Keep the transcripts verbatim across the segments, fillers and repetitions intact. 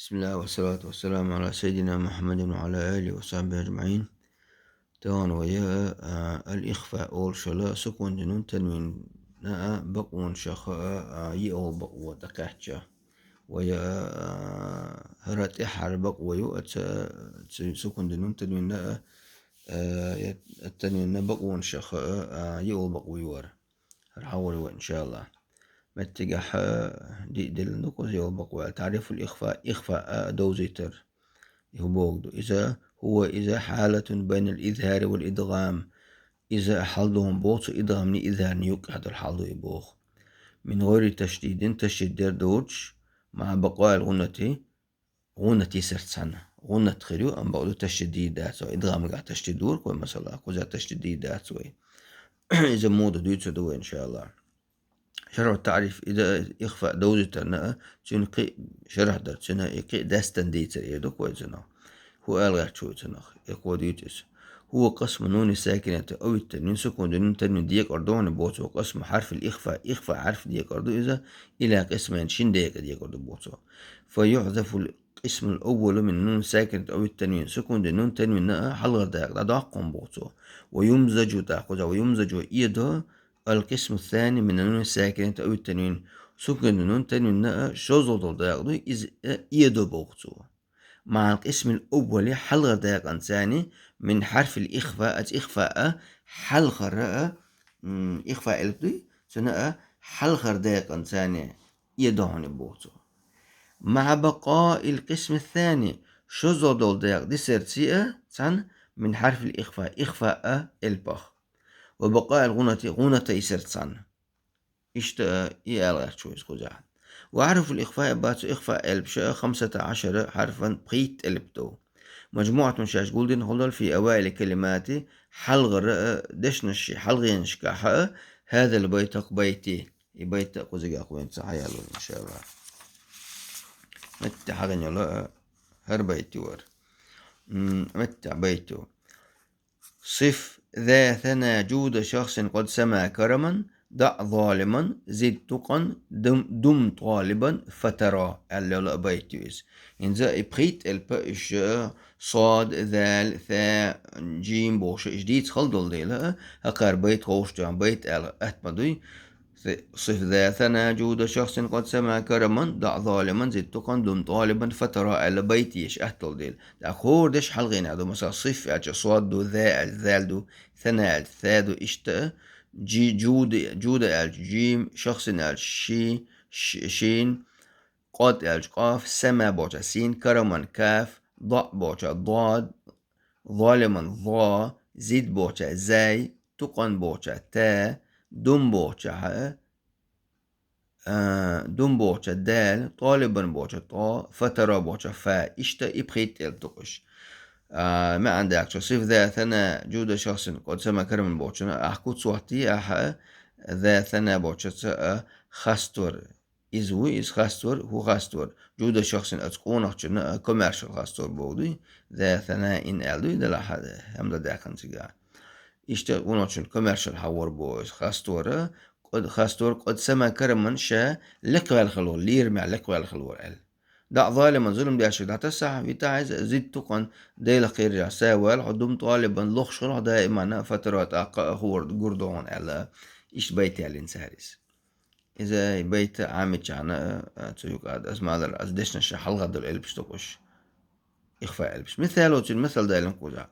بسم الله والصلاة والسلام على سيدنا محمد وعلى آله وصحبه أجمعين. Тахана вай, а, аль-ихфа олуш йола сукун ди нун танвин наӀа бакъонаш хаа, а, йиълагӀа бакъо дӀакхаьчча. Вай, а, хӀара тӀеххьара бакъо ю, а, ца, ца, сукун ди нун танвин наӀа, а, я, танвин наӀа бакъонаш хаа, а, йиълагӀа бакъо ю хӀара. ХӀара хьагӀур вай, иншааллахӀ. Меттигехь, а, диъ диллина ду кхуза йола бакъо аьлла. تعريف الإخفاء, ихфаъ, а, довзийтар. И хӀун боху ду? Иза, هو, иза حالة بين الإظهار والإدغام. Иза хьал ду хьуна боху цо идгӀамни изхӀарни юккъехь долу хьал ду и боху. من غير تشديد, ташдид дер доцуш, مع بقاء الغنة, гӀуннат йисарца цхьаьна. ГӀуннат хир ю, амма бакъду ташдид дийр дац вай. ИдгӀамгахь ташдид дора кхой, масала, кхузахь ташдид дийр дац вай. Иза муха ду дуьйцур ду вай, иншааллахӀ. شرح التعريف, и да ихфаъ довзийтарна а, цуьнан кхин а шархь дар, цуьнан и кхин а дастан дийцар эр ду кхой цунах. ХӀун ала гӀерташ ву цунах, и кхо дуьйцу иза. هو قسم النون الساكنة أو التنوين, сукун ди нун танвин декъар ду хьуна боху цо, قسم حرف الإخفاء, ихфаъ хьарф декъар ду иза, إلى قسمين, шина декъа декъар ду боху цо. فيحذف القسم الأول من النون الساكنة أو التنوين, сукун ди нун танвин наӀа хьалхара дакъа дӀадоккху хьуна боху цо. ويمزج, тӀаккха кхузахь, ويمزج, эдо, القسم الثاني من النون الساكنة أو التنوين, сукун ди нун танвин наӀа шозлагӀа долу дакъа ду, иза, э, эдо боху цо. مع القسم الأول, хьалхара дакъанца цхьаьна, من حرف الإخفاء, оцу ихфаъа хьалхара, а, м, ихфаъ элп дуй, цуьнан а хьалхара дакъанца цхьаьна эдо хьуна боху цо. مع بقاء القسم الثاني, шозлагӀа долу дакъа дисарца а цхьаьна, من حرف الإخفاء, ихфаъа элпах. وبقاء الغنة, гӀуннат йисарца цхьаьна. Иштта, а, и ала гӀерташ ву иза кхузахь. وأحرف الإخفاء, бац, ихфаъ элпаш а, خمسة عشر حرفا, пхийтта элп ду. مجموعة, шаьш гулдина хьулдал, في أوائل الكلمات, хьалхара, а, дешнаш, хьалхенашкахь а, هذا البيت, хӀокху байти. И байт а кхузахь вайна ца хьаяло, иншааллахӀ. Метта хьагӀина йола, а, хӀара байт ю хӀара. М, метта байт ю. صف ذا ثنى جود شخص قد سما كرما، دع ظالما زد تقى دم، دم طالبا فترى, аьлла йола а байт ю иза. ХӀинца и пхийтта элп а, уьш, а, сод, зал, са, жим бохуш, уьш дийца хала долу дела, а, хӀокхара байт ховшучарна байт аьлла атта ма дуй. صف ذا ثنى جود شخص قد سما كرما، دع ظالما زد تقى دم طالبا فترى, аьлла байт еш атта долу дела. ТӀаккха хӀора дешнаш хьалхенехь ду, масала, صف аьлча сод ду, ذا аьлча зал ду, ثنى аьлча са ду, иштта, жи-, جود, جود аьлча жим, شخص аьлча ши, ш-, шин, قد аьлча къаф, سما бохуча син, كرما каф, دع бохуча дод, ظالما за, زد бохуча зай, تقى бохуча та, دم бохуча хьа, а, دم бохуча дал, طالبا бохуча тӀо, فترى бохуча фа, иштта и пхийтта элп ду кхузахь. А, маьӀна даккха, صف ذا ثنى جود شخص قد سما كرما бохучунна ахь куц хӀоттий ахьа, ذا ثنى бохучаца а хастор. Иза ву, иза хастор, хӀун хастор? جود شخص, оцу къонахчунна а комаьршалла хастор боху дуй, ذا ثنى аьлла дуй, делахь а, хӀамда даьккхина цигахь. Иштта къонахчунна комаьршалла хьагӀор боху иза хастора, къад-, хастор قد سما كرما, ша лекхаваьлла хилла вара, лерамехь лекхаваьлла хилла вара аьлла. دع ظالما, зулам деш дӀатасахь, витахь иза, زد تقى, Делах кхерарехь са вала хьо, دم طالبا, лохуш хила хьо даиман, فترى, тӀаккха а хӀора гур ду хьуна аьлла. Иштта байт яьллина цара иза. Иза и байт Ӏамийчахьана, а, цу юкъа аса ма аллара, аса дешнаш хьалха долу элпаш ду кхузахь. Ихфаъ элпаш. Мисало, цуьнан масал далийна кхузахь.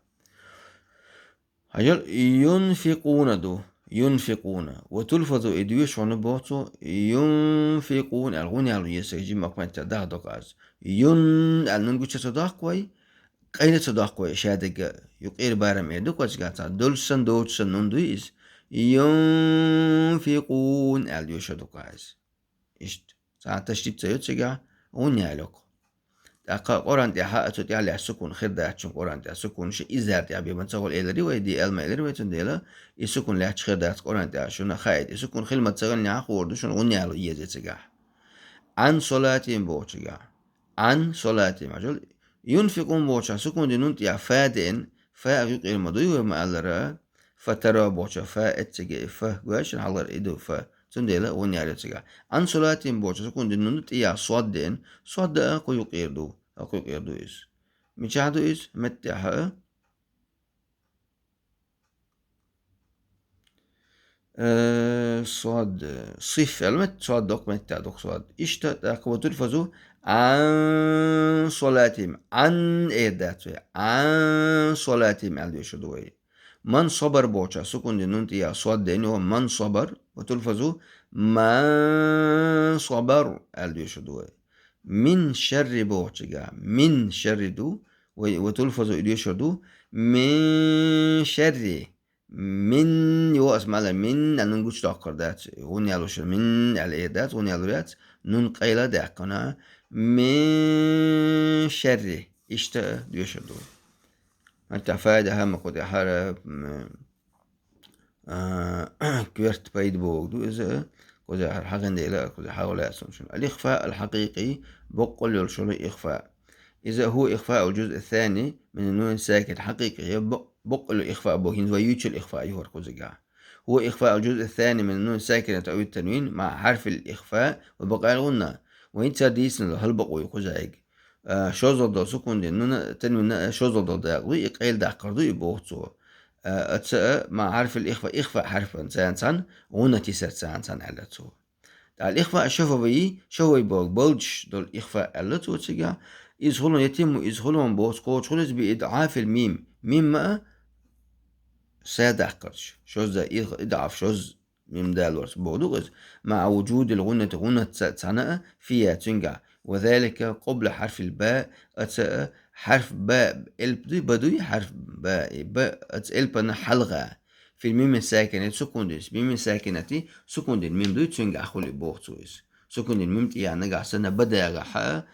Хьажал, ينفقون ду, ينفقون. وتلفظ, и доьшуш хьуна боху цо, ينفقون аьлла, гӀунна яло еза, жимма кхоьнца даха доккху аса. Юн аьлла, нун гуча ца доккху вай, къайна ца доккху вай, ша дерг а, юкъера барам эр ду кхузахь цхьа, долуш санна, доцуш санна нун дуй иза. ينفقون аьлла, доьшуш ду кхузахь иза. Иштта. Цхьа ташдид ца йо цигахь, гӀунна яло кху. ТӀаккха Къуръан тӀехь а цу тӀехь лаьтташ сукун хир дац шуна, Къуръан тӀехь сукун шу иззара тӀехь бен ма ца хуьлу элира вай, ди аьлла ма элира вай, цундела и сукун лаьтташ хир дац Къуръан тӀехь шуна хаийта. И сукун хила ма ца хилнехь, хӀора ду шуна гӀунна яло еза цигахь. عن صلاتهم бохучигахь. عن صلاتهم. Хьажал, ينفقون бохучахь сукун ди нун тӀехь фа деана, фа а юкъера ма дуй вай ма аллара, فترى бохуча фа эццига и фа гоьшина хьалхара и ду фа. Цундела гӀунна яьлла цигахь. Ӏан салатихӀим бохучу сукун дина нуна тӀехьа сод деана. Сод а кху юкъера ду. А кху юкъера ду иза. Мичахь ду иза? Меттехь а. Э, сод, сиф аьлла мет-, сод доккха меттехь доккха сод. Иштта тӀаккха ва тулфазу Ӏан салатихӀим. Ӏан эр дац вай. Ӏан салатихӀим аьлла доьшур ду вай. Ман сабар бохуча сукун дина нуна тӀехьа сод деана, ман сабар, ва тулфазу ман сабар аьлла доьшур ду вай. Мин шарри бохучигахь, мин шарри ду, вай, ва тулфазу и доьшур ду, мин шарри. Мин, йо, ас мала мин, а нун гучудоккхур дац, гӀунна яьллуш, мин аьлла эр дац, гӀунна яьллур яц, нун къайла даьккхина, мин шарри. Иштта доьшур ду. ХӀанз тӀехь фаида хӀама кху тӀехьара, м, а, коьрта пайда бохург ду иза, кхузахь хьагӀин дела, кхузахь хьагӀ лаьцна шуна. Ал-ихфа ал-хьакъикъи, боккъал йолуш йолу ихфа. Иза хӀу ихфа ал-джузъ ас-сани мин нун сакин хьакъикъи, бо-, боккъал йолу ихфа боху, хӀинца вай юьйцучу ихфа ю хӀара кхузигахь. ХӀу ихфа ал-джузъ ас-сани мин нун сакин тӀе уьттан вин, ма хьарфил ихфа ва бакъал гӀунна. Вайн ца дийцина хӀалбакъо ю кхузахь. А, шозлагӀа долу сукун дина нуна, танвина а шозлагӀа долу дакъа ду, и къайла даккхар ду, и боху цо. А, аца а, ма хьарфил ихфа, ихфа хьарфан царна цхьаьна, гӀунна тисар царна цхьаьна аьлла цо. ТӀаккха ихфа шафавий, шафавий боху, балдаш долу ихфа аьлла цо цигахь. Иза хӀуллан ятимму, иза хӀуллан боху, кхочуш хуьлу иза би идӀафил мим. Мим а са даккхарш. Шозза, ид-, идӀаф шозза. Мим далорца боху ду иза. МаӀа вуджудил гӀуннати, гӀуннаца цхьаьна а, фиха цуьнгахь. Ва залика къубла хьарфил ба, аца а, хьарф ба, элп дуй, ба дуй, хьарф ба, и ба, аца элпана хьалха. Фил мими сакинати сукун дина, мими сакинати сукун дина мим дуй, цуьнгахь хуьлу боху цо иза. Сукун дина мим тӀехь нагахь санна ба дагӀахь а,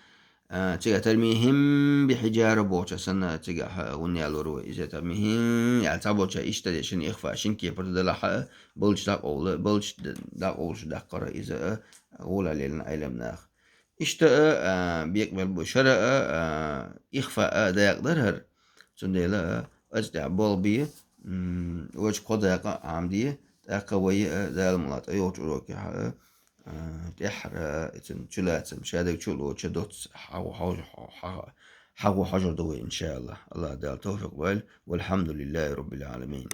А, цигахь тармихим бихьиджара бохуча санна, цигахь гӀунна ялур вай. Иза тармихим, ял цхьаболча иштта дешан ихфа шин кепара далахь а, балдаш дакъовла, балдаш д-, дакъовлуш даккхара иза а, гӀула лелна Ӏелам нах. Иштта а, а, бекъабелла бу шара а, а, ихфа а дакъа дара хӀара. Цундела а, ацу тӀехь болх бе, м, вачу кхо дакъа Ӏамаде, тӀаккха вай а, Дала мукъ лахь, тӀейогӀучу урокехь а, а, тӀаьххьара, а, цуьнан чулацам, шадерг чу а лоцуш доцу хьагӀ-, хьагӀ-, хьагӀ-, хьагӀо хьожур ду вай, иншааллахӀ. АллахӀ Дала тавфикъ бойла. ВалхьамдулиллахӀи Роббил Ӏаламин.